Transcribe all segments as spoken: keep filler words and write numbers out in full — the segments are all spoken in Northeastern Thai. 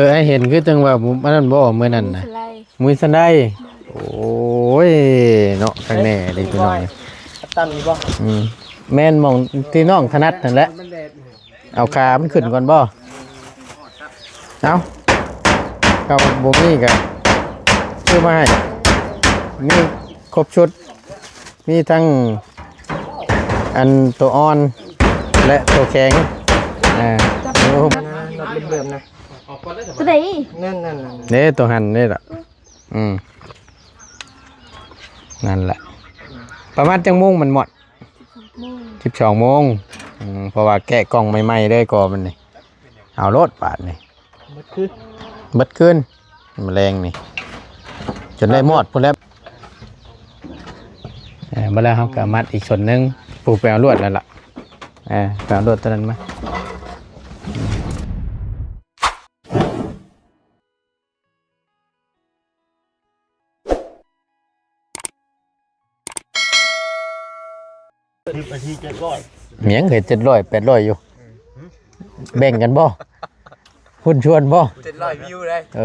เออ ไอ้เห็นคือจังว่าบ่ อันนั้นบ่ มื้อนั้นน่ะ มุ้ยสไลด์ มุ้ยสไลด์ โอ้ย เนาะ ข้างแน่เลยพี่น้อง ตั้งนี่บ่ อืม แม่นหม่องที่น้องถนัดนั่นแหละ เอาขามันขึ้นก่อนบ่ เอา ก็บ่มีก็ซื้อมาให้ มีครบชุด มีทั้งอันตัวอ่อน และตัวแข็ง อ่า โอ้ นัดเดิมๆนะ ตัวใด นั่นๆๆ เด้ ตัวหั่นนี่ล่ะ อืม นั่นแหละ ประมาณจักโมงมันหมด โมง สิบสองโมง อืม เพราะว่าแกะกล่องใหม่ๆเลยก็มันนี่ เอาโลดบาดนี่ เบิดคืน เบิดคืน มื้อแลงนี่ จนได้มอดพุ้นแหล้ว เออ บ่แล้วเฮาก็มัดอีกส่วนหนึ่ง ผู้ไปเอาลวดแล้วล่ะ เออ ไปเอาลวดตัวนั้นมา สิบนาทีเจ็ดร้อย เมียงเคยเจ็ดร้อย แปดร้อยอยู่ แบ่งกันบ่ หุ้นชวนบ่ เจ็ดร้อยวิวเลย เอ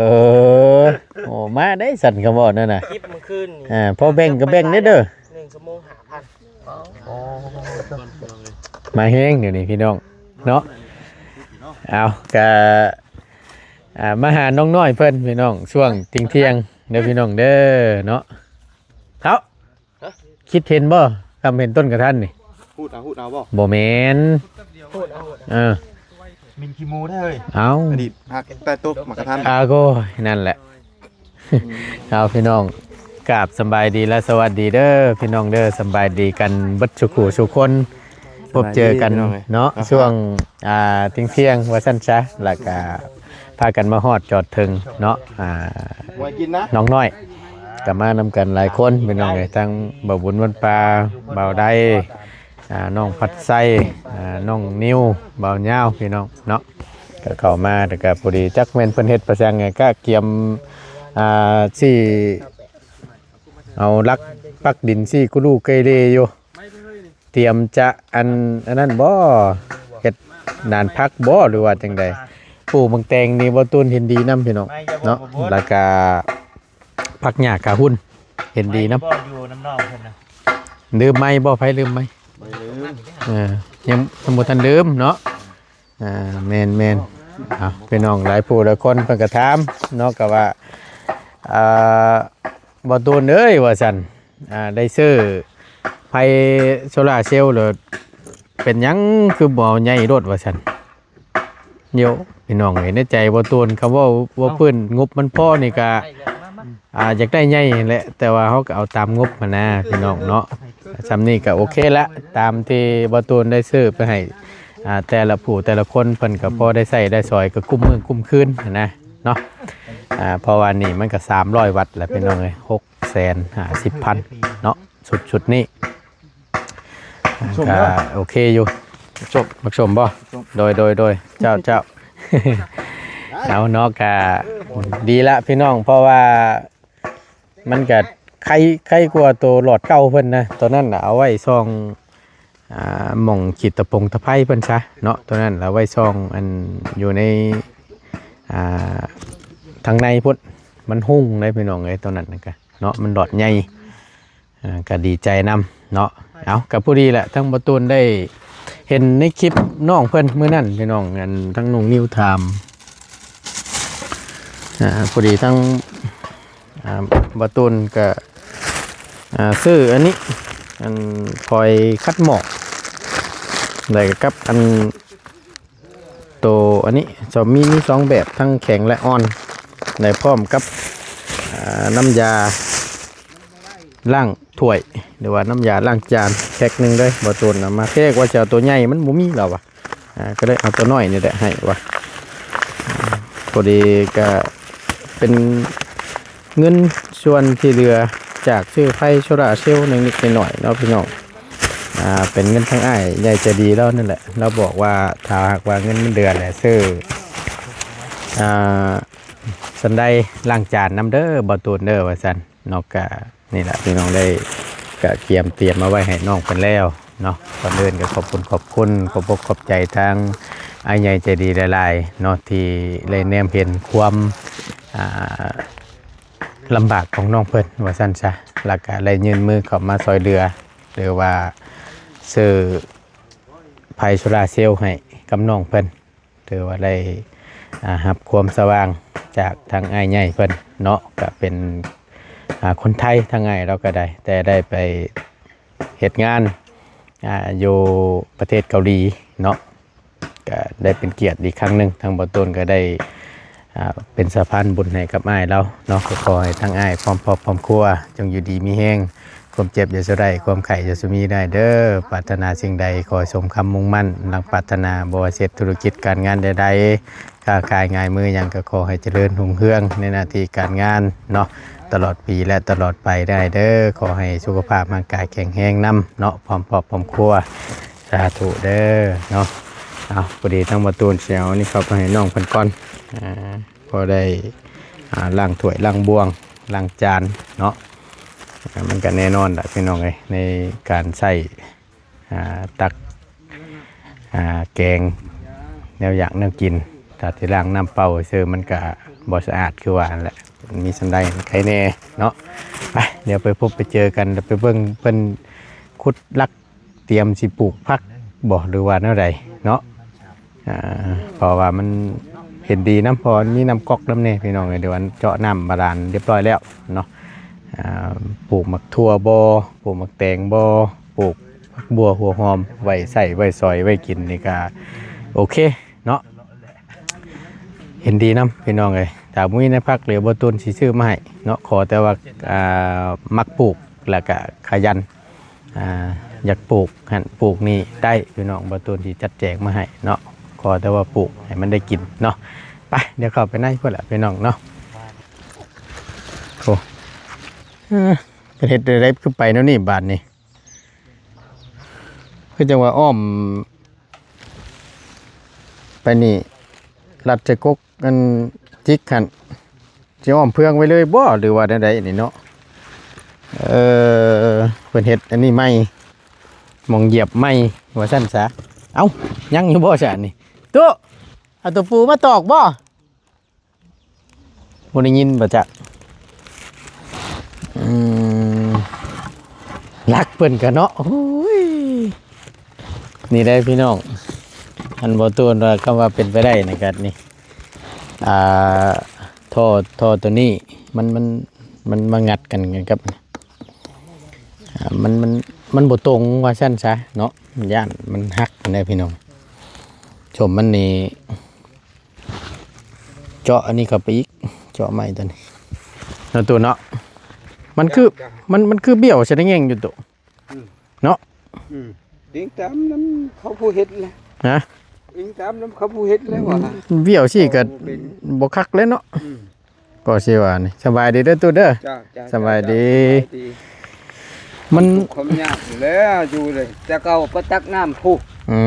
อ โอ้ มาได้สั่นคำว่านั่นน่ะ คลิปเมื่อคืนนี่ อ่า พอแบ่งก็แบ่งได้เด้อ หนึ่งชั่วโมงห้าพัน มาแฮงเดี๋ยวนี้พี่น้อง เนาะ เอา ก็ อ่า มาหาน้องน้อยเพิ่นพี่น้อง ช่วงเที่ยงๆเด้อพี่น้องเด้อ เนาะ เขา ฮะ คิดเห็นบ่ คำเห็นต้นกระทันนี่ พูดเอา พูดเอาบ่ บ่แม่น พูดเอา เออ มินขี้หมูเด้อเฮ้ย เอา อดีตพักใต้โต๊ะหมากกระทัน อ่า ก็นั่นแหละ เอาพี่น้อง กราบสำบายดีและสวัสดีเด้อพี่น้องเด้อ สำบายดีกันเบิดสุขูสุคน พบเจอกัน สบายดีพี่น้องเอ้ย เนาะ ครับ ช่วง อ่า เที่ยงๆว่าซั่นซะ แล้วก็พากันมาฮอดจอดถึงเนาะ อ่า ไว้กินนะ น้องน้อย ก็มานำกันหลายคนพี่น้องเอ้ย ทั้งบ่าวบุญวันปลา บ่าวได้ อ่า น้องพัดไส้ อ่า น้องนิว บ่าวยาวพี่น้องเนาะ ก็เข้ามา แล้วก็พอดีจักแม่นเพิ่นเฮ็ดประสังไง ก็เกียม อ่า สิเอาหลักปักดินสิกูรูเกเรอยู่ เตรียมจะอัน อันนั้นบ่ เฮ็ดนานพักบ่ หรือว่าจังใด ปลูกบักแตงนี่บ่ตูนเห็นดีนำพี่น้องเนาะ แล้วก็ผักหญ้าขาหุ่น เห็นดีนำ บ่อยู่นำน้องเพิ่นนะ ลืมไหมบ่ ไผลืมไหม บ่ลืม เออ ยัง ยังบ่ทันลืมเนาะ อ่า แม่นๆ เอา พี่น้องหลายผู้หลายคนเพิ่นก็ถามเนาะ ก็ว่า อ่า บ่ตูนเอ้ย ว่าซั่น อ่า ได้ซื้อไฟโซลาร์เซลล์แล้ว เป็นหยังคือบ่เอาใหญ่โลด ว่าซั่น โย พี่น้องเอ้ย ในใจบ่ตูน คำว่า ว่าพื้นงบมันพอนี่ก็ อ่า อยากได้ใหญ่แหละ แต่ว่าเฮาก็เอาตามงบหั้นนะพี่น้องเนาะ ส่ำนี้ก็โอเคละ ตามที่บ่ตูนได้ซื้อไปให้ อ่า แต่ละผู้แต่ละคนเพิ่นก็พอได้ใช้ได้สอย ก็กุ้มมือกุ้มคืนหั้นนะเนาะ อ่า เพราะว่านี่มันก็สามร้อยวัตต์แล้วพี่น้องเอ้ย หกแสนห้าสิบพันเนาะ ชุด ชุดนี้ ส้ม ก็ เด้อ โอเคอยู่ ส้ม มักส้มบ่ ส้ม โดย โดย โดย เจ้า เจ้า เอาเนาะ ก็ดีละพี่น้อง เพราะว่ามันก็ไค ไคกว่าตัวหลอดเก่าเพิ่นนะ ตัวนั้นน่ะเอาไว้ส่อง อ่า หม่องขีดตะปงตะไคร้เพิ่นซะเนาะ ตัวนั้นเอาไว้ส่องอันอยู่ใน อ่า ทางในพุ้น มันฮุ่งเลยพี่น้องเอ้ย ตัวนั้นน่ะก็เนาะ มันหลอดใหญ่ อ่า ก็ดีใจนำเนาะ เอา ก็พอดีแหละ ทั้งบ่ตูนได้เห็นในคลิปน้องเพิ่นมื้อนั้นพี่น้อง อันทั้งน้องนิวถาม อ่า พอดีทั้ง อ่า บ่ตูนก็ อ่า ซื้ออันนี้ อันฟอยล์คัดหมอก แล้วก็กับอัน โตอันนี้จะมี มีสองแบบ ทั้งแข็งและอ่อน ได้พร้อมกับ อ่า น้ำยาล้างถ้วย หรือว่าน้ำยาล้างจานแพ็คหนึ่งเด้อ บ่ตูนเอามา แพ็คว่าจะเอาตัวใหญ่มันบ่มีแล้ววะ อ่า ก็เลยเอาตัวน้อยนี่แหละให้วะ อ่า พอดีก็เป็นเงินส่วนที่เหลือจากซื้อไฟโซลาร์เซลล์นิดๆหน่อยๆเนาะพี่น้อง อ่า เป็นเงินทางอ้ายใหญ่ใจดีแล้วนั่นแหละ เราบอกว่าถ้าหากว่าเงินมันเดือนแหละซื้อ อ่า สันไดล้างจานนำเด้อ บ่ตูนเด้อ ว่าซั่นเนาะ ก็นี่แหละพี่น้องได้ ก็เตรียม เตรียมมาไว้ให้น้องเพิ่นแล้วเนาะ ก่อนอื่นก็ขอบคุณ ขอบคุณ ขอบอกขอบใจทาง อ้ายใหญ่ใจดีหลายๆเนาะ ที่ได้แนมเห็นความ อ่า ลำบากของน้องเพิ่น ว่าซั่นซะ แล้วก็ได้ยื่นมือเข้ามาซ่อยเหลือ หรือว่าซื้อไฟโซลาร์เซลล์ให้กับน้องเพิ่น ถือว่าได้ อ่า รับความสว่างจากทางอ้ายใหญ่เพิ่นเนาะ ก็เป็น อ่า คนไทย ทางอ้ายเราก็ได้ แต่ได้ไปเฮ็ดงาน อ่า อยู่ประเทศเกาหลีเนาะ ก็ได้เป็นเกียรติอีกครั้งหนึ่ง ทางบ่าวตูนก็ได้ อ่า เป็นสะพานบุญให้กับอ้ายเราเนาะ ก็ขอให้ทั้งอ้ายพร้อมครอบพร้อมครัว จงอยู่ดีมีแฮง ความเจ็บอย่าสู่ได้ ความไข้อย่าสู่มีได้เด้อ ปรารถนาสิ่งใดขอให้สมคำมุ่งมั่น ดังปรารถนา บ่ว่าสิเฮ็ดธุรกิจการงานใดๆ ค้าขายงานมือหยังก็ขอให้เจริญรุ่งเรืองในหน้าที่การงานเนาะ ตลอดปีและตลอดไปได้เด้อ ขอให้สุขภาพร่างกายแข็งแรงนำเนาะ พร้อมครอบพร้อมครัว สาธุเด้อเนาะ เอา พอดีทั้งบ่าวตูนสิเอานี่เข้าไปให้น้องเพิ่นก่อน อ่า พอได้ อ่า ล้างถ้วยล้างบ่วงล้างจานเนาะ อ่า มันก็แน่นอนล่ะพี่น้องเอ้ย ในการใช้ อ่า ตัก อ่า แกง แนวอยากแนวกิน ถ้าสิล้างน้ำเปล่าซื่อมันก็บ่สะอาดคือว่านั่นแหละ มีส่ำใดไคแน่เนาะ ไป เดี๋ยวไปพบไปเจอกัน แล้วไปเบิ่งเพิ่นขุดหลัก เตรียมสิปลูกผักบ่ หรือว่าแนวใดเนาะ อ่า เพราะว่ามันเห็นดีนำ เพราะมันมีน้ำก๊อกนำแน่พี่น้องเอ้ย เดี๋ยวอันเจาะน้ำบาดาลเรียบร้อยแล้วเนาะ อ่า ปลูกหมากถั่วบ่ ปลูกหมากแตงบ่ ปลูกผักบัวหัวหอม ไว้ใช้ไว้สอยไว้กินนี่ก็โอเคเนาะ เห็นดีนำพี่น้องเอ้ย ถ้าบ่มีในผักเหลือบ่ตูนสิซื้อมาให้เนาะ ขอแต่ว่า อ่า มักปลูกแล้วก็ขยัน อ่า อยากปลูกหั่นปลูกนี่ได้พี่น้อง บ่ตูนสิจัดแจงมาให้เนาะ ขอแต่ว่าปลูกให้มันได้กินเนาะ ไป เดี๋ยวเข้าไปในพุ้นล่ะพี่น้องเนาะ โอ้ เออ เพิ่นเฮ็ดได้คือไปแนวนี้บาดนี้ คือจังว่าอ้อม ไปนี่ ลัดใส่กกอันจิกหั่น สิอ้อมเฟืองไว้เลยบ่ หรือว่าแนวใดนี่เนาะ เออ เพิ่นเฮ็ดอันนี้ใหม่ หม่องเหยียบใหม่ ว่าซั่นซะ เอ้า ยังอยู่บ่ซะนี่ ตุ๊ เอาตะปูมาตอกบ่ บ่ได้ยินบ่จ๊ะ อืม หลักเพิ่นก็เนาะ โอ้ย นี่ได้พี่น้อง อันบ่ตูนว่าคำว่าเป็นไปได้นะกัดนี่ อ่า ท่อ ท่อตัวนี้ มัน มัน มันมางัดกันกับ อ่า มัน มัน มันบ่ตรงว่าซั่นซะเนาะ ย่านมันหักนะพี่น้อง ชมมันนี่ เจาะอันนี้เข้าไปอีก เจาะใหม่ตัวนี้ เนาะตัวเนาะ มันคือ จ้ะ มัน มันคือเบี้ยวซะได้แง่งอยู่ตัว อืม เนาะ อืม อิงตามนำเขาผู้เฮ็ดแหละ ฮะ อิงตามนำเขาผู้เฮ็ดแล้วว่า เบี้ยวสิก็ เขาเป็น บ่คักเลยเนาะ อืม ก็สิว่านี่ สบายดีเด้อตู้เด้อ จ้า จ้า สบายดี จ้า สบายดี มัน ทุกข์ความยากอยู่แล้ว อยู่เลย แต่เก่าไปตักน้ำพุ อื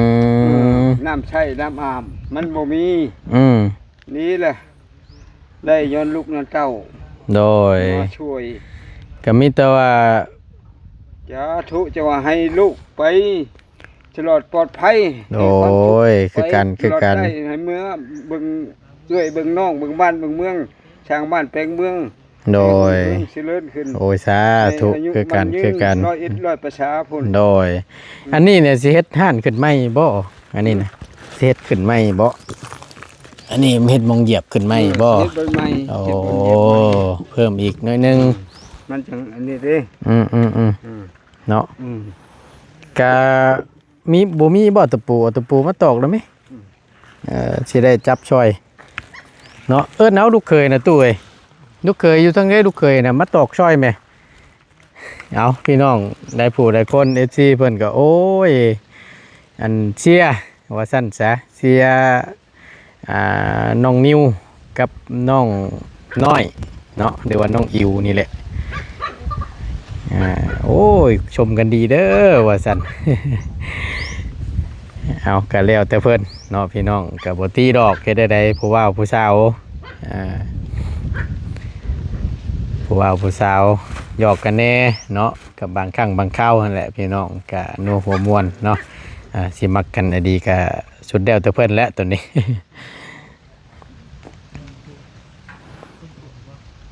ม น้ำใช้น้ำอาบ มันบ่มี อืม นี่แหละ ได้ย้อนลูกย้อนเต้า โดย มาช่วย ก็มีแต่ว่า สาธุ จะว่าให้ลูกไป ตลอดปลอดภัย โดย มีความสุข คือกัน ไป คือกัน ตลอดได้ ให้เมือเบิ่งเอื้อยเบิ่งน้อง เบิ่งบ้านเบิ่งเมือง สร้างบ้านแปลงเมือง โดย ให้เมืองเจริญขึ้น โอ้ย สาธุ ให้อายุ คือกัน มั่นยืน คือกัน ร้อยเอ็ดร้อยประชาพุ้น โดย อันนี้เนี่ยสิเฮ็ดฮ้านขึ้นใหม่บ่ อันนี้นะ สิเฮ็ดขึ้นใหม่บ่ อันนี้เฮ็ดหม่องเหยียบขึ้นใหม่บ่ เออ เฮ็ดใบใหม่ โอ้ เฮ็ดบนเหยียบใหม่ เพิ่มอีกหน่อยหนึ่ง มันจังอันนี้เด้ อืม อืม อืม อืม เนาะ อืม กะ มี บ่มีบ่ตะปู เอาตะปูมาตอกได้ไหม อืม เออ สิได้จับซอย เนาะ เอิ้นเอาลูกเขยนะตู้เอ้ย ลูกเขยอยู่ทางใด ลูกเขยนะ มาตอกซอยแหม เอา พี่น้อง ได้ผู้ได้คน เอฟซี เพิ่นก็ โอ้ย อันเชียร์ ว่าซั่นซะ เชียร์ อ่า น้องนิวกับน้องน้อยเนาะ หรือว่าน้องอิวนี่แหละ อ่า โอ้ย ชมกันดีเด้อ ว่าซั่น เอา ก็แล้วแต่เพิ่นเนาะพี่น้อง ก็บ่ตีดอก เฮ็ดได้ใด ผู้บ่าวผู้สาว อ่า ผู้บ่าวผู้สาว หยอกกันแน่เนาะ กับบางครั้งบางคราวนั่นแหละพี่น้อง ก็นัวหัวม่วนเนาะ อ่า สิมักกันอดีก็ สุดแล้วแต่เพิ่นแหละตัวนี้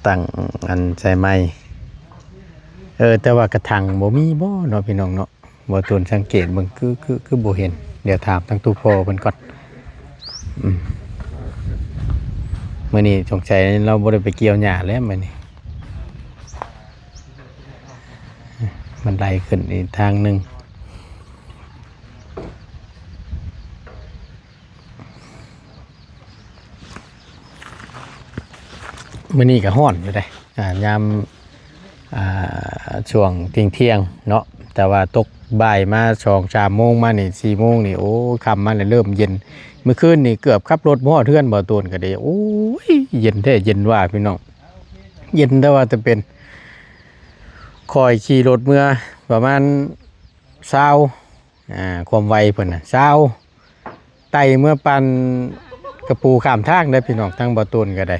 ตั้งอันใส่ไม้ เออ แต่ว่ากระถางบ่มีบ่เนาะพี่น้องเนาะ บ่ตูนสังเกตเบิ่ง คือ คือ คือบ่เห็น เดี๋ยวถามทางตู้พ่อเพิ่นก่อน อืม มื้อนี้สงสัยเราบ่ได้ไปเกี่ยวหญ้าแล้วมื้อนี้ มันไดขึ้นอีกทางหนึ่ง มื้อนี้ก็ร้อนอยู่เด้ อ่า ยาม อ่า ช่วงเที่ยงๆ เนาะ แต่ว่าตกบ่ายมาสองสามโมงมานี่ สี่โมงนี่ โอ้ ค่ำมาแล้วเริ่มเย็น มื้อคืนนี่เกือบขับรถบ่ฮอดเฮือนบ่ตูนก็ได้ โอ้ย เย็นแท้เย็นว่าพี่น้อง เย็นแต่ว่าแต่เป็น ข้อยขี่รถเมือประมาณซาว อ่า ความไวเพิ่นน่ะ ซาว ไต่เมือปั่นกะปูข้ามทางเด้อพี่น้อง ทางบ่ตูนก็ได้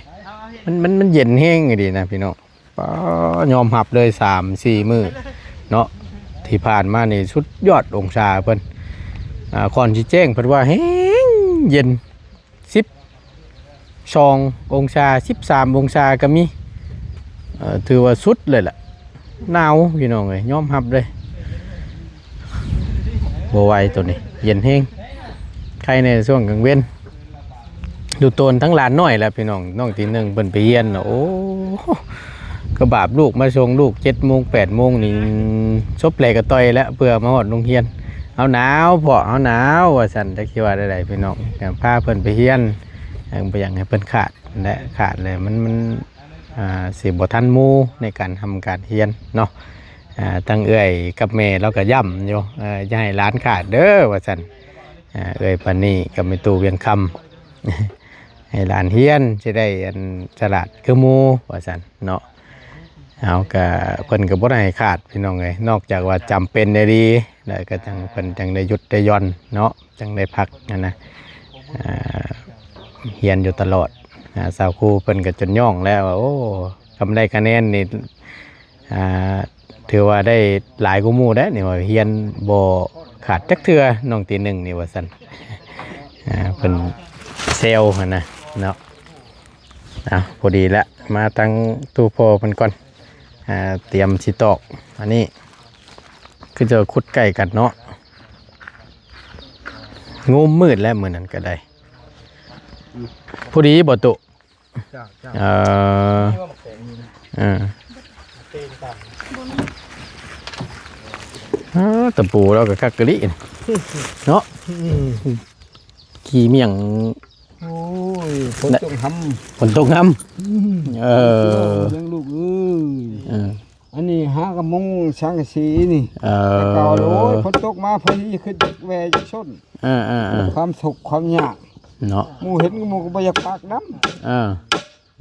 มัน มัน มันเย็นแฮงอีหลีนะพี่น้อง ป๊า ยอมรับเลย สามสี่มื้อเนาะ ที่ผ่านมานี่สุดยอดองศาเพิ่น อ่า ก่อนสิแจ้งเพิ่นว่าแฮงเย็น สิบสององศา สิบสามองศาก็มี เอ่อ ถือว่าสุดเลยล่ะ หนาวพี่น้องเอ้ย ยอมรับเลย บ่ไหวตัวนี้ เย็นแฮง ใครในช่วงกลางเว็น ดูโตนทั้งหลานน้อยแหละพี่น้อง น้องตีหนึ่งเพิ่นไปเฮียนน่ะ โอ้ ก็บาปลูกมาส่งลูกเจ็ดโมงแปดโมงนี่ ซบแหลกกระต่อยแล้ว เพื่อมาฮอดโรงเรียน เอาหนาวพ่อ เอาหนาว ว่าซั่น จักสิว่าได้ใดพี่น้อง ก็พาเพิ่นไปเฮียน ยังบ่อยากให้เพิ่นขาด และขาดเลย มัน มัน อ่า สิบ่ทันหมู่ในการทำการเฮียนเนาะ อ่า ทั้งเอื้อยกับแม่เราก็ย้ำอยู่ เอ่อ อย่าให้หลานขาดเด้อ ว่าซั่น อ่า เอื้อยปานนี้กับแม่ตู้เวียงคำ ให้หลานเฮียนสิได้อันฉลาดคือหมู่ ว่าซั่นเนาะ เอาก็เพิ่นก็บ่ได้ให้ขาดพี่น้องเอ้ย นอกจากว่าจำเป็นอีหลี แล้วก็จั่งเพิ่นจั่งได้หยุดได้หย่อนเนาะ จั่งได้พักหั้นนะ อ่า เฮียนอยู่ตลอด อ่า สาวครูเพิ่นก็จนย่องแล้วว่า โอ้ คันได้คะแนนนี่ อ่า ถือว่าได้หลายกว่าหมู่เด้นี่ ว่าเฮียนบ่ขาดจักเทื่อ น้องตีหนึ่งนี่ ว่าซั่น อ่า เพิ่นแซวหั้นนะเนาะ อ่ะ พอดีละ มาตั้งตู้พ่อเพิ่นก่อน อ่า เตรียมสิตอก อันนี้ คือจะขุดใกล้กันเนาะ งมมืดแล้วมื้อนั้นก็ได้ พอดีบ่ตุ จ้า จ้า เออ เออ เออ ตะปูเราก็คักกะลิเนาะ อืม ขี้เมี่ยง โอ้ย ฝนตกหำ ฝนตกหำ อืม เออ ยังลูกเอ้ย เออ อันนี้หากะมุงสังกะสีนี่ เออ แต่เก่าเลย โอ้ย ฝนตกมาพอดีขึ้นแวจะส้น เออ เออ เออ ความทุกข์ความยาก เนาะ หมู่เห็นหมู่ก็บ่อยากปากน้ำ เออ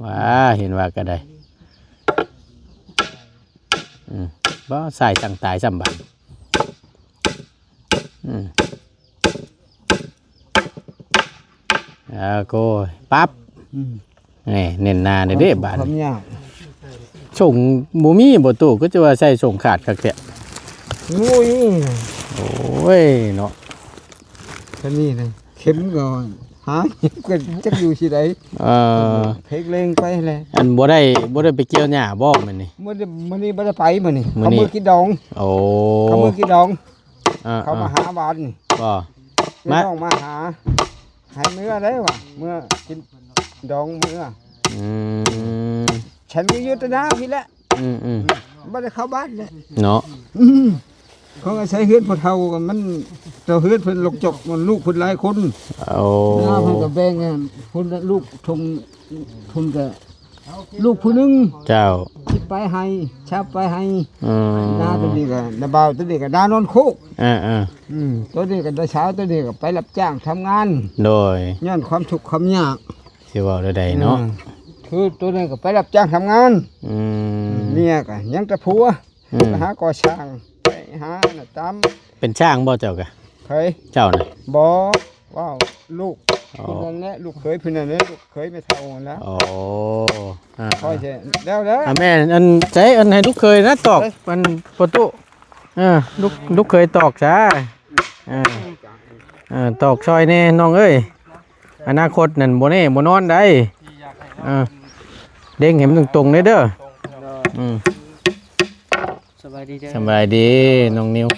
ว่าเห็นว่าก็ได้ อืม บ่ใส่ตั้งตายซ้ำบัด อืม แล้วก็ปั๊บ อืม นี่เน้นหน้าเด้อเด้บาด ความยาก ส่งบ่มีบ่ตู้ ก็จะว่าใส่ส่งขาดคักแท้ โอ้ย โอ้ย เนาะ แค่นี้นะ เข็มก็หา ก็จักอยู่สิใด เออ เพกเลงไปแหละ อันบ่ได้ บ่ได้ไปเกี่ยวหญ้าบ่มื้อนี้ มื้อนี้ มื้อนี้บ่ได้ไปมื้อนี้ มื้อนี้ เขามื้อกินดอง โอ้ เขามื้อกินดอง อ่า เขามาหาบ้านนี่ บ่ พี่ มา น้องมาหา ให้เมื่อได้วะ เมื่อกินดองเมื่อ อืม ฉันก็อยู่แต่หน้าพี่แหละ อืม อืม บ่ได้เข้าบ้านเลย เนาะ อืม เขาอาศัยเฮือนพ่อเฒ่ากัน มันเจ้าเฮือนเพิ่นลกจก มันลูกเพิ่นหลายคน โอ้ หน้าเพิ่นก็แบ่งกัน เพิ่นลูกทง เพิ่นก็ ลูกผู้หนึ่ง เจ้า สิบปลายไฮ่ ชาวปลายไฮ่ อืม นาตัวนี้ก็ นาบ่าวตัวนี้ก็ นานอนโคก เออ เออ อืม ตัวนี้ก็ นาสาวตัวนี้ก็ไปรับจ้างทำงาน โดย ย้อนความทุกข์ความยาก สิเว้าได้ใดเนาะ อืม คือตัวนี้ก็ไปรับจ้างทำงาน อืม เมียก็ยังแต่ผัว อืม ไปหาก่อสร้าง ไปหาน่ะตาม เป็นช่างบ่เจ้ากะ ใคร เจ้าน่ะ บ่ ว้าว ลูก อ๋อ ผู้นั้นแหละ ลูกเขยผู้นั้นแหละ ลูกเขยแม่เฒ่านั่นแหละ อ๋อ อ่า ค่อยสิแล้วเด้อ อ่ะ แม่ อันใช้อันให้ลูกเขยนะตอก เอ้ย อันประตู เออ ลูก ลูกเขยตอกซะ เออ เออ ตอกซอยแน่น้องเอ้ย อนาคตนั่นบ่แน่บ่นอนได้ เออ เด้งให้มันตรงๆเด้อ อืม สบายดีเด้อ สบายดีน้องนิว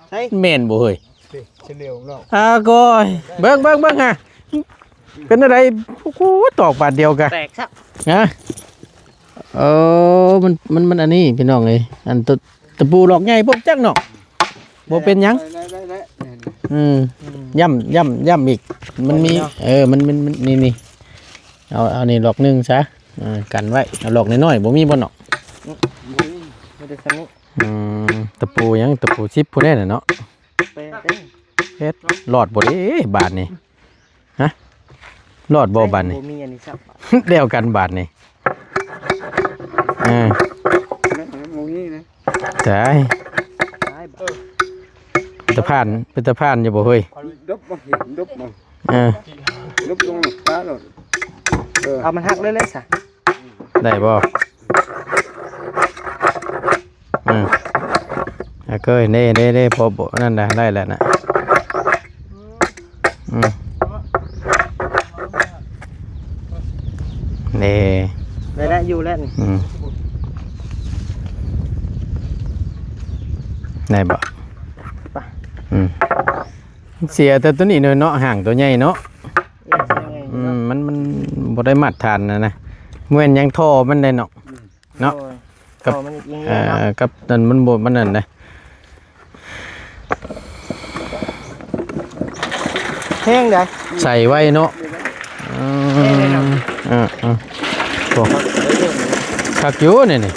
ใช่ แม่นบ่เฮ้ย เฉลียวเนาะ อ่า ก็ เบิ่ง เบิ่ง เบิ่งฮะ เป็นอะไร โอ้โห ตอกบาทเดียวกัน แตกซะ ฮะ เออ มัน มัน มันอันนี้พี่น้องเอ้ย อันตะ ตะปูหลอกใหญ่พวกจักเนาะ บ่เป็นหยัง ได้ ได้ ได้ ได้ อืม ย่ำ ย่ำ ย่ำอีก มันมี เนาะ เออ มัน มัน มัน นี่ นี่ เอา เอานี่หลอกหนึ่งซะ อ่า กันไว้ เอาหลอกน้อยๆ บ่มีบ่เนาะ อืม บ่มี มีแต่ซำนี้ อืม ตะปูหยัง ตะปูสิบพุ้นแหละเนาะ แปดเด้ เฮ็ด รอดบ่เด้บาดนี่ ฮะ รอดบ่บาดนี่ บ่มีอันนี้สักบาท แล้วกันบาดนี่ เออ บ่มีนะ ตาย ตายบาด เป็นตาผ่าน เป็นตาผ่านอยู่บ่เฮ้ย ดบบ่เห็น ดบบ่ เออ ดบลงตาโลด เออ เอามันหักเลยเลยซะ ได้บ่ อืม โอเค เด้ เด้ เด้ พอบ่ นั่นนะ ได้แล้วนะ อืม เด้ ได้แล้ว อยู่แล้วนี่ อืม ได้บ่ ไป อืม เสียแต่ตัวนี้เนาะ ห่างตัวใหญ่เนาะ เอียงใส่ไง อืม เนาะ มัน มันบ่ได้มาตรฐานนะนะ เหมือนยังท่อมันได้เนาะ เนาะ โอ้ย กับ ท่อมันอีกอย่าง เอ่อ เนาะ กับนั่นมันบ่ มันนั่นนะ แห้งใด ใส่ไว้เนาะ อืม แห้งเลยเนาะ อ่า อ่า โอ้ คักอยู่นี่ นี่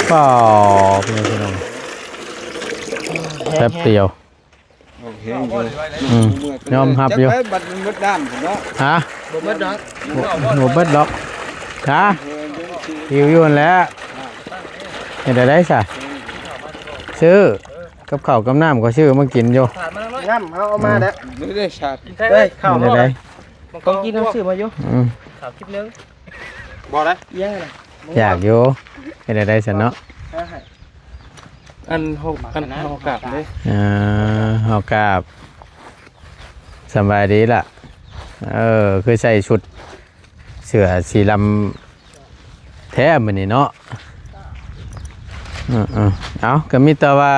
เปล่า พี่น้อง แป๊บเดียว โอเคอยู่ อืม ยอมรับอยู่ จักไปบัดมันหมดด้านพุ่นเนาะ ฮะ บ่หมดดอก บ่ บ่เบิดดอก ฮะ หิวอยู่หั่นแหละ เฮ็ดได้ซะ ซื้อ กับข้าวกับน้ำก็ซื้อมากินอยู่ น้ำเขาเอามาแล้ว ไม่ได้ชาด เฮ้ย ข้าว เฮ็ดได้ ของกินเขาซื้อมาอยู่ อืม ข้าวคลิปนึง บ่ได้ เอียงอะไร อยากอยู่ เฮ็ดได้ซะเนาะ เอาให้ อันหก อันหกกราบเด้ อ่า หกกราบ สำบายดีล่ะ เออ คือใส่ชุดเสื้อสีดำแท้มื้อนี้เนาะ อืมๆ เอา ก็มีแต่ว่า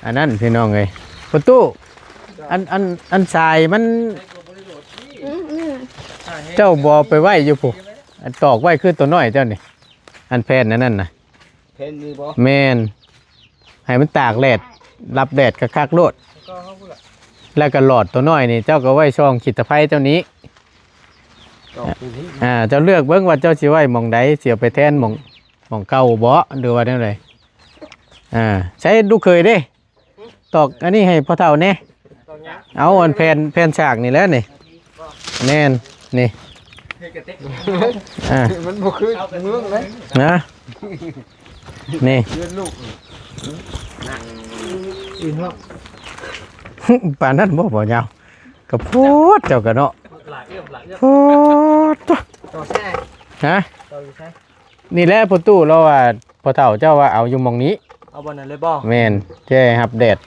อันนั้นพี่น้องเอ้ย ประตู อัน อัน อันทรายมัน อืมๆ เจ้าบ่ไปไว้อยู่พุ้น อันตอกไว้คือตัวน้อยเจ้านี่ อันแผ่นอันนั้นน่ะ แผ่นนี้บ่ แม่น ให้มันตากแดด รับแดดคักๆโลด แล้วก็หลอดตัวน้อยนี่ เจ้าก็ไว้ส่องขีดตะไคร้เจ้านี้ ตอกตัวนี้ อ่า เจ้าเลือกเบิ่งว่าเจ้าสิไว้หม่องใด สิเอาไปแทนหม่อง หม่องเก่าบ่ หรือว่าแนวใด อ่า ใช้ลูกเขยเด้ ตอกอันนี้ให้พ่อเฒ่าแหน่ ตอกหยัง เอาอันแผ่น แผ่นฉากนี่แหละนี่ แม่น นี่ อ่า มันบ่คือเมืองเลย นะ นี่ เฮือนลูก อื่นเนาะ ปานนั้นบ่ บ่ยาว กะโพดเจ้ากะเนาะ โพด ต่อแซ่ ฮะ ต่ออยู่ไส นี่แหละพ่อตู้เราว่า พ่อเฒ่าเจ้าว่าเอาอยู่หม่องนี้ เอาบ่อนนั้นเลยบ่ แม่น แจ้รับแดด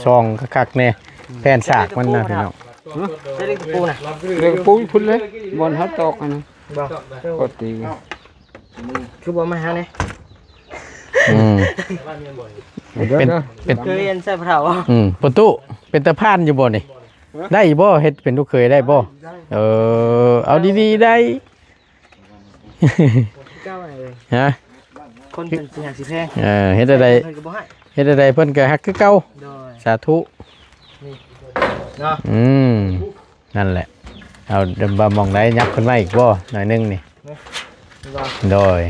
ส่องคักๆแน่ แผ่นฉากมันนะพี่น้อง ใช้เหล็กตะปูน่ะ เหล็กตะปูพุ้นเลย บ่อนเฮาตอกอันนั้น บ่ ปกติ คือบ่มาหาแน่ อืม เดี๋ยว เป็น เดี๋ยว เป็น เคยเห็นใส่ผ้าเฒ่าบ่ อืม พ่อตู้ เป็นตาผ่านอยู่บ่นี่ ได้อยู่บ่ เฮ็ดเป็นลูกเขยได้บ่ ได้ เออ เอาดีๆได้ เจ้าอะไรเอ่ย ฮะ คนเป็นสิหักสิแพง เออ เฮ็ดอะไร เพิ่นก็บ่ให้ เฮ็ดอะไรเพิ่นก็ฮักคือเก่า โดย สาธุ นี่ เนาะ อืม นั่นแหละ เอาเดินบ่มองได้ยับขึ้นมาอีกบ่หน่อยนึงนี่ นี่บ่ โดย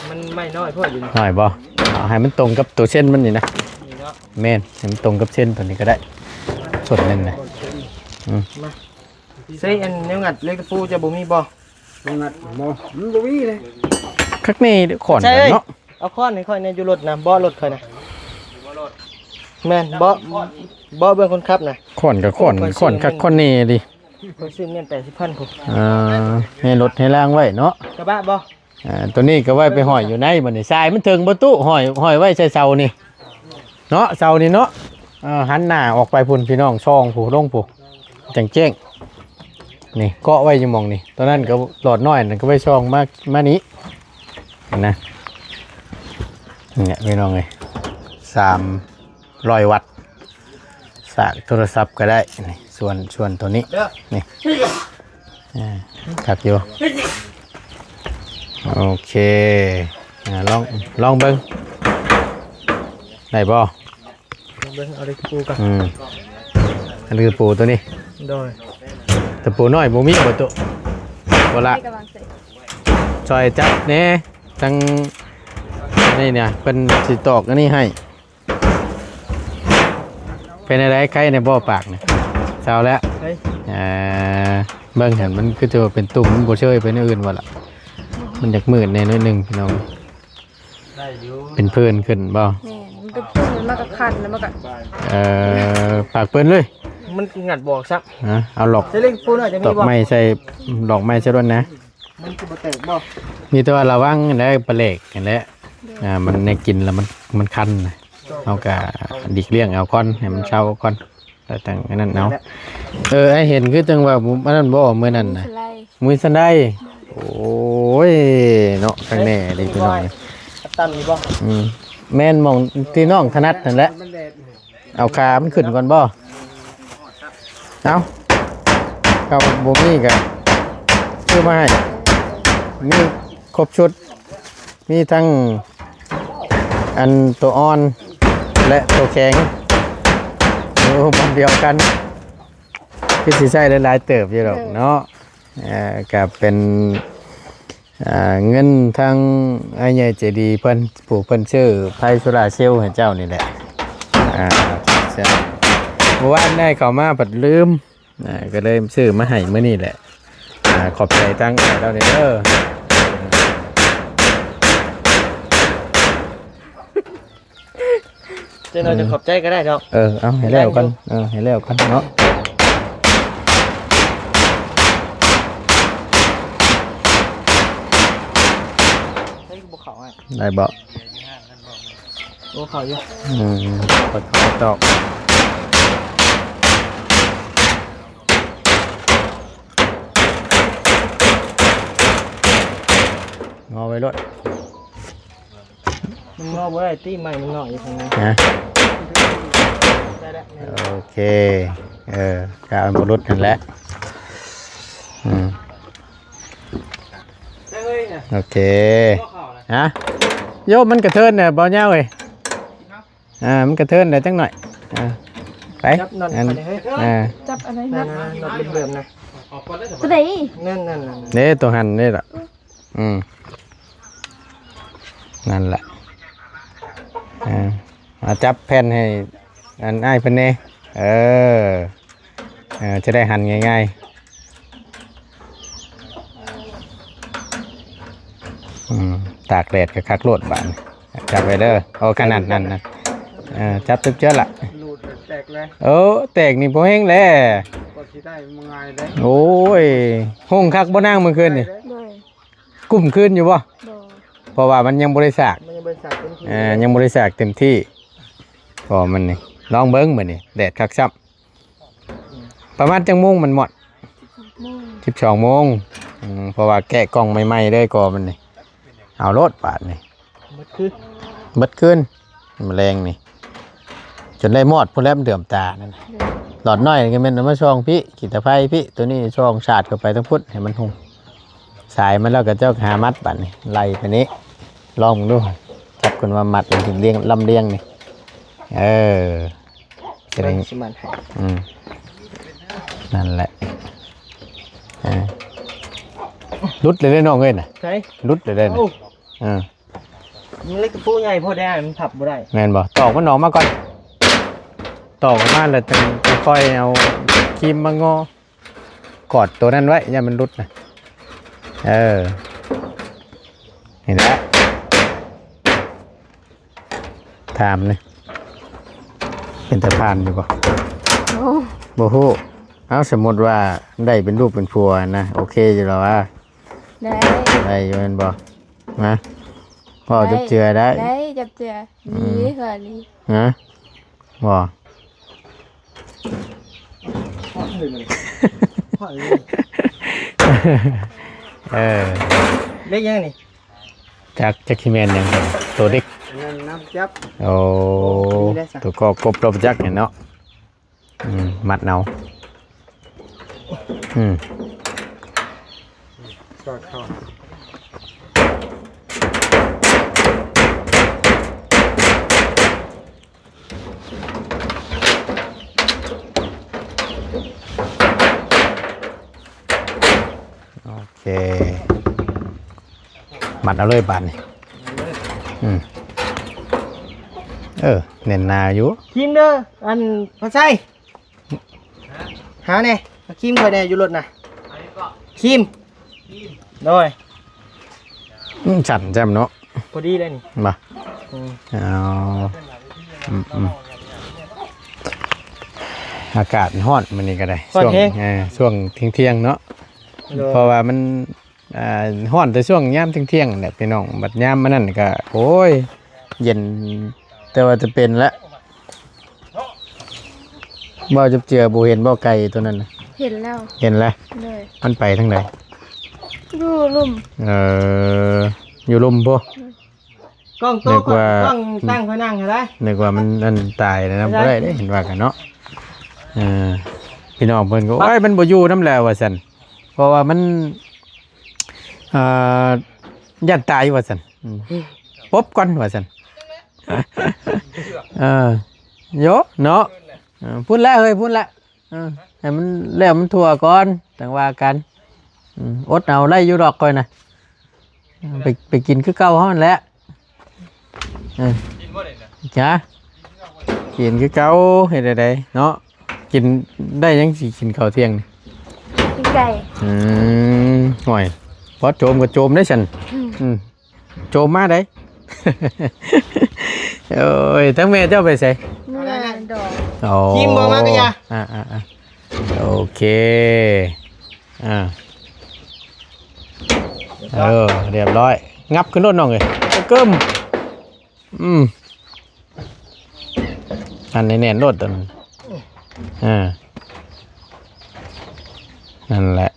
มันไม่น้อยโพดอยู่นี่ น้อยบ่ เอาให้มันตรงกับตัวเส้นมันนี่นะ นี่เนาะ แม่น ให้มันตรงกับเส้นตัวนี้ก็ได้ ส่วนหนึ่งนะ อืม มา ใส่อันแนวงัดเหล็กตะปูจะบ่มีบ่ บ่งัดบ่ มันบ่มีเลย คักนี่ขอน ใช่ กันเนาะ เอาค้อนให้ข้อยแหน่อยู่รถนะ เบาะรถข้อยนะ แม่น เบาะ เบาะเบื้องคนขับนะ ขอนกับขอน ข้อยซื้อ ขอนคัก มัน ขอนนี่ดิ ข้อยซื้อแม่นแปดสิบพันพุ้น อ่า ให้รถให้ล่างไว้เนาะ กระบะบ่ อ่า ตัวนี้ก็ไว้ไปห้อยอยู่ในบัดนี้ สายมันเถิงบ่ตู้ ห้อย ห้อยไว้ใส่เสานี่ เนาะ เสานี่เนาะ เอ่อ หันหน้าออกไปพุ้นพี่น้อง ส่องพุ้น ลงพุ้น จั่งแจ้ง นี่ เกาะไว้อยู่หม่องนี่ ตอนนั้นก็หลอดน้อยนั่นก็ไว้ส่องมา มานี้ นะ เนี่ยพี่น้องเอ้ย สามร้อยวัตต์ สากโทรศัพท์ก็ได้ นี่ ส่วน ส่วนตัวนี้ เด้อ นี่ อ่า คักอยู่ โอเค อ่า ลอง ลองเบิ่ง ได้บ่ เบิ่งเอาตะปูก่อน อืม อันนี้คือปูตัวนี้ โดย ตะปูน้อยบ่มีบ่โต บ่ละ ให้กำลังใจ ช่วยจับแหน่ ทั้ง อันนี้เนี่ย เพิ่นสิตอกอันนี้ให้ เป็นอะไร ไข้ในบ่ปากเนี่ย เช้าแล้ว เฮ้ย เอ่อ เบิ่งหั้นมันคือจะเป็นตุ่ม มันบ่เชยเป็นอย่างอื่นบ่ล่ะ มันอยากมืดแหน่น้อยหนึ่งพี่น้อง ได้อยู่ เป็นผื่นขึ้นบ่ แม่น มันเป็นผื่น แล้วมันก็คัน แล้วมันก็ เอ่อ ปากเปิ้นเลย มันงัดบ่ออกซ้ำ นะ เอาหลอก จะเล่นปูหน่อยจะมี ดอก บ่ ไม้ใส่ ดอกไม้ใส่ด้วยนะ มันจะบ่แตกบ่ มีแต่ว่าระวังแหละ ปลาแหลกนั่นแหละ อ่า มันในกินแล้วมัน มันคันนะ เฮาก็หลีกเลี่ยงเอาก่อน ให้มันเซาก่อน แล้วจั่งอันนั้นเอา นั่นแหละ เออ ไอ้เห็นคือจั่งว่าอันนั้นบ่ มื้อนั้นน่ะ สไลด์ มื้อสันได โอ้ย เนาะ ข้างแน่เลยพี่น้อง ตั้งนี่บ่ อืม แม่นหม่องที่น้องถนัดนั่นแหละ มันแดด เอาขามันขึ้นก่อนบ่ เอา เอาบ่มีก็ซื้อมาให้ มีครบชุด มีทั้งอันตัวอ่อน และตัวแข็ง โอ้ บอนเดียวกัน คือสิใช้หลายๆเติบอยู่ดอกเนาะ เอ่อ ก็เป็น อ่า เงินทางอ้ายใหญ่ใจดีเพิ่น ผู้เพิ่นซื้อไฟโซลาร์เซลล์ให้เจ้านี่แหละ อ่า ใช่ เมื่อวานได้เข้ามาผัดลืม อ่า ก็เลยซื้อมาให้มื้อนี้แหละ อ่า ขอบใจทางอ้ายเราเด้อ เจ้าหน่อยจะขอบใจก็ได้ดอก เออ เอาให้แล้วกัน เออ ให้แล้วกันเนาะ เฮ้ย บ่เข้าอ่ะ ได้บ่ โอ้ เข้าอยู่ อืม กดเข้าตอก งอไว้โลด มันงอบ่ได้ ตี้ใหม่มันงออยู่ข้างใน นะ ได้แล้ว โอเค เออ ก็เอาบ่หลุดนั่นแหละ อืม ได้เลยนะ โอเค บ่เข้านะ ฮะ โยมมันกระเทินเนี่ย บ่ยาวเว้ย อ่า มันกระเทินได้จังหน่อย อ่า ไป จับนั่น อัน อันนี้เฮ้ย อ่า จับอะไร นั่น นะ นั่น นั่น เดิมๆนะ ตัวไหน นั่น นั่น นั่น เด้ ตัวหั่นนี่ล่ะ อืม นั่นแหละ อ่า มาจับแผ่นให้ อันอ้ายเพิ่นแหน่ เออ เออ จะได้หั่นง่ายๆ อืม ตากแดดก็คักโลดบาดนี้ จับไว้เด้อ โอ้ ขนาดนั้นนะ เออ จับตึ๊บเจ้าละ หลุดแตกเลย เออ แตกนี่บ่แห้งแล้ว ก็สิได้มาง่ายเลย โอ้ย หุงคักบ่นางเมื่อคืนนี่ ได้เลย กุ้มคืนอยู่บ่ บ่ เพราะว่ามันยังบ่ได้สาก มันยังบ่ได้สากเต็มที่ อ่า ยังบ่ได้สากเต็มที่ ก็มันนี่ ลองเบิ่งมื้อนี้ แดดคักซ้ำ ประมาณจังโมงมันหมด โมง สิบสองโมง อืม เพราะว่าแกะกล่องใหม่ๆเลยก็มันนี่ เอาโลดบาดนี่ หมดคืน หมดคืน แมลงนี่ จนได้มอดพุ้นแหละ มันเดือมตานั่นน่ะ เดือม หลอดน้อยนี่ก็แม่นเอามาส่องพี่ ขีตาไฟพี่ ตัวนี้ส่องสาดเข้าไปทั้งพุ้น ให้มันหุง สายมันแล้วก็เจ้าหามัดบาดนี่ ไล่ไปนี้ ลองดู จับขึ้นมามัด มันถึงเรียง ลำเลียงนี่ เออ จะได้ เบิ่งสิมันให้ อืม นั่นแหละ อ่า หลุดเลยเด้อน้องเอ้ยน่ะ ใช่ หลุดเลยเด้อน่ะ โอ้ อ่า มันเล็กตะปูใหญ่โพอได้ มันพับบ่ได้ แม่นบ่ ตอกมันออกมาก่อน ตอกออกมาแล้วจั่ง จั่งค่อยเอาครีมมางอ กอดตัวนั้นไว้ อย่ามันหลุดนะ เออ นี่แหละ ถามนี่ เป็นตาผ่านอยู่บ่ โอ้ บ่ฮู้ เอา สมมุติว่าได้เป็นลูกเป็นผัวนะ โอเคอยู่แล้ววะ ได้ ได้อยู่แม่นบ่ นะ พ่อจับเจือได้ ได้จับเจือ อืม ดีกว่านี้ นะ บ่ เออ เล็กยังนี่ จัก จักขี้แม่นหยัง ตัวเล็ก อันนั้นน้ำจับ โอ้ โอ้ ดีแล้วจ้ะ ตัวก็กบรอบจักเนี่ยเนาะ อืม มัดเอา อืม สอดเข้า โอเค มัดเอาเลยบาดนี่ อืม เออ แน่นหนาอยู่ ครีมเด้อ อัน พ่อไส้ หาแหน่ ครีมข่อยแหน่อยู่รถน่ะ ครีม โดย อืม สั่นแจ่มเนาะ พอดีเลยนี่ มา อืม เอา อืม อืม อากาศฮ้อนมื้อนี้ก็ได้ ฮ้อนแฮง ช่วง เออ ช่วงเที่ยงๆเนาะ โดย เพราะว่ามัน อ่า ฮ้อนแต่ช่วงยามเที่ยงๆแหละพี่น้อง บัดยามมันนั่นก็ โอ้ย เย็น แต่ว่าจะเป็นละ บ่จับเจือ บ่เห็นบ่ไก่ตัวนั้นน่ะ เห็นแล้ว เห็นแล้ว เลย มันไปทางใด อยู่ลุ่ม เออ อยู่ลุ่มพุ้น กล้องโต นึกว่า กล้องตั้งพนังอะไร นึกว่ามันอันตายแล้วนะ ไม่ได้ บ่ได้เด้ เห็นว่ากันเนาะ เออ พี่น้องเพิ่นก็ โอ้ย มันบ่อยู่นำแล้วว่าซั่น เพราะว่ามัน อ่า ย่านตายว่าซั่น อืม ปบก่อนว่าซั่น เออ โย เนาะ เออ พุ้นแล้วเฮ้ย พุ้นแล้ว เออ ให้มันแล้วมันทั่วก่อน จั่งว่ากัน อืม อดเอา ไล่อยู่ดอกข่อยน่ะ ไป ไปกินคือเก่าเฮาหั่นแหละ เออ จ้ะ กินคือเก่า เฮ็ดจั่งใดเนาะ กินได้หยังสิกินข้าวเที่ยงนี่ ปิ้งไก่ อืม ห่วย พอโจมก็โจมได้ซั่น อืม อืม โจมมาได้ โอ้ย ทั้งแม่เจ้าไปไส เมื่อดอก อ๋อ กินบ่มากะยา อ่า อ่า อ่า โอเค อ่า เออ เรียบร้อย งับขึ้นรถน้องเอ้ย กึ้ม อืม อันนี้แน่นรถตัวนั้น อ่า นั่นแหละ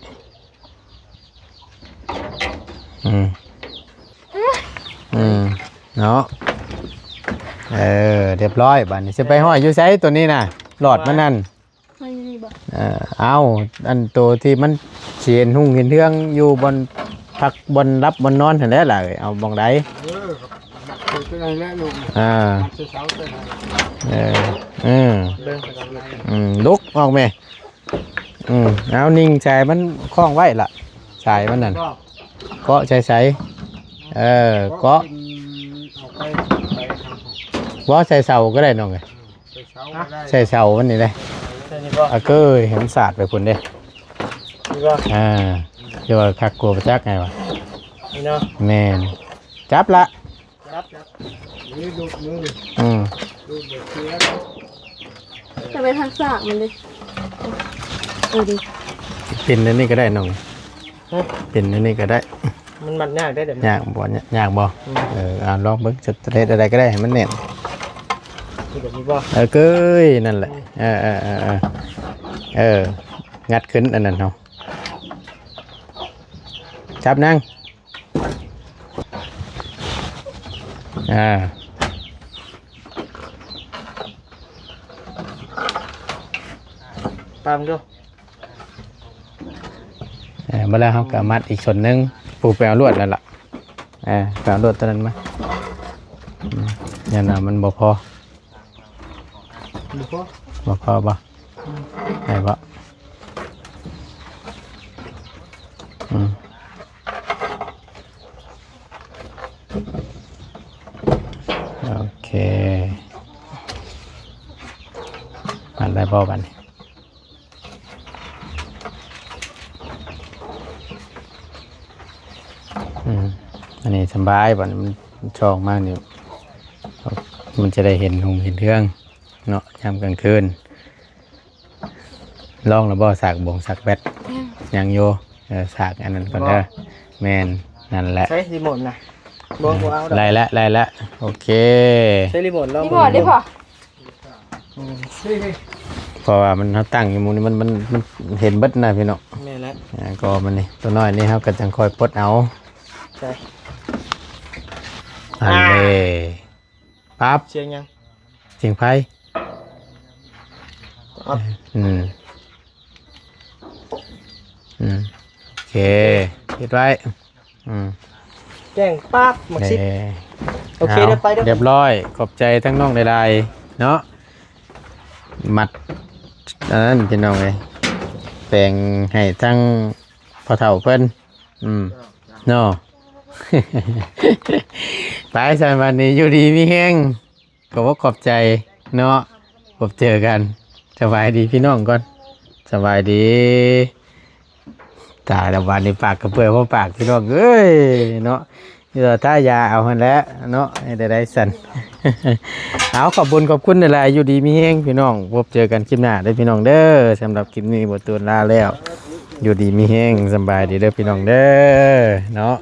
อืม อืม เนาะ เออ เรียบร้อย บาดนี้สิไปห้อยอยู่ไสตัวนี้น่ะ หลอดมันนั่น ห้อยอยู่นี่บ่ เออ เอา อันโตที่มันสิเห็นหุ่งเห็นเฮืองอยู่บ่อนพักบ่อนหลับบ่อนนอนหั่นแหละล่ะ เอาบ่องใด เออ คือตัวนั้นแหละลูก อ่า คือเสาตัวนั้น เออ เออ เบิ่ง อืม ลุกออกแม่ อืม เอานิ่งสายมันคล้องไว้ล่ะ สายมันนั่น เกาะใส่ใส เออ เกาะ เอาไป ไปทางผม บ่ใส่เสาก็ได้น้องเอ้ย ใส่เสาก็ได้ ใส่เสามันนี่เด้ ใส่นี่บ่ อ่ะ เกยให้มันสาดไปพุ้นเด้ นี่บ่ อ่า เดี๋ยวว่าคักกลัวประจักษ์ไงวะ นี่เนาะ แม่น จับละ จับ จับ นี่ดูดมือ อืม ดูดเสีย จะไปทางสากมันดิ เออดิ เป็นอันนี้ก็ได้น้อง ฮะ เป็นอันนี้ก็ได้ มันมัดยากได้เดี๋ยวนี้ ยากบ่ ยากบ่ อืม เออ อ่า ลองเบิ่ง จะเฮ็ดอะไรก็ได้ให้มันแน่น คือแบบนี้บ่ เออ เกย นั่นแหละ เออ เออ เออ เออ เออ งัดขึ้นอันนั้นเนาะ จับนาง อ่า ตามดู เออ เมื่อแล้วเขาก็มัดอีกส่วนหนึ่ง ปูไปเอาลวดนั่นล่ะ เออ ไปเอาลวดตัวนั้นมา อืม เนี่ยนะ มันบ่พอ บ่พอ บ่พอบ่ อืม ได้บ่ อืม โอเค มัดได้บ่บัดนี้ อืม อันนี้สบายบัดนี้ มันช่องมากนี่ มันจะได้เห็นหงเห็นเทืองเนาะ ยามกลางคืน ลองแล้วบ่ สากบงสากแบต ยัง ยังอยู่ เออ สากอันนั้นก่อนเด้อ บ่ แม่น นั่นแหละ ใช้รีโมทนะ บ่บ่เอาดอก ได้ละได้ละ โอเค ใช้รีโมทลอง รีโมทได้พอ อืมนี่นี่ เพราะว่ามันเขาตั้งอยู่หมุมนี้มันมันมันเห็นเบิดนะพี่น้อง แม่นแล้ว อ่าก็มันนี่ตัวน้อยนี่เขาก็จังคอยปลดเอา ใช่ อันนี้ปั๊บ เสียงยัง เสียงไฟ เอา อืม อืม โอเคปิดไว้ อืม แจ้งปาดหมดสิ เอ่อ โอเค า เดี๋ยวไปเดี๋ยว เรียบร้อย ขอบใจทั้งน้องหลายๆเนาะ มัดอันนั้นพี่น้องเลยแปลงให้ทั้งพ่อเฒ่าเพิ่น อืม เนาะ ไปสันวันนี้อยู่ดีมีแฮง ขอบคุณขอบใจเนาะ พบเจอกัน สบายดีพี่น้องก่อน สบายดี ตายแล้ววันนี้ปากกระเปื่อยเพราะปากพี่น้องเอ้ยเนาะ เดี๋ยวถ้ายาเอาหั่นแหละเนาะ ให้ได้ได้สัน เอาขอบคุณขอบคุณหลายๆอยู่ดีมีแฮงพี่น้อง พบเจอกันคลิปหน้าเด้อพี่น้องเด้อ สำหรับคลิปนี้บ่ตูนลาแล้ว อยู่ดีมีแฮง สำบายดีเด้อพี่น้องเด้อเนาะ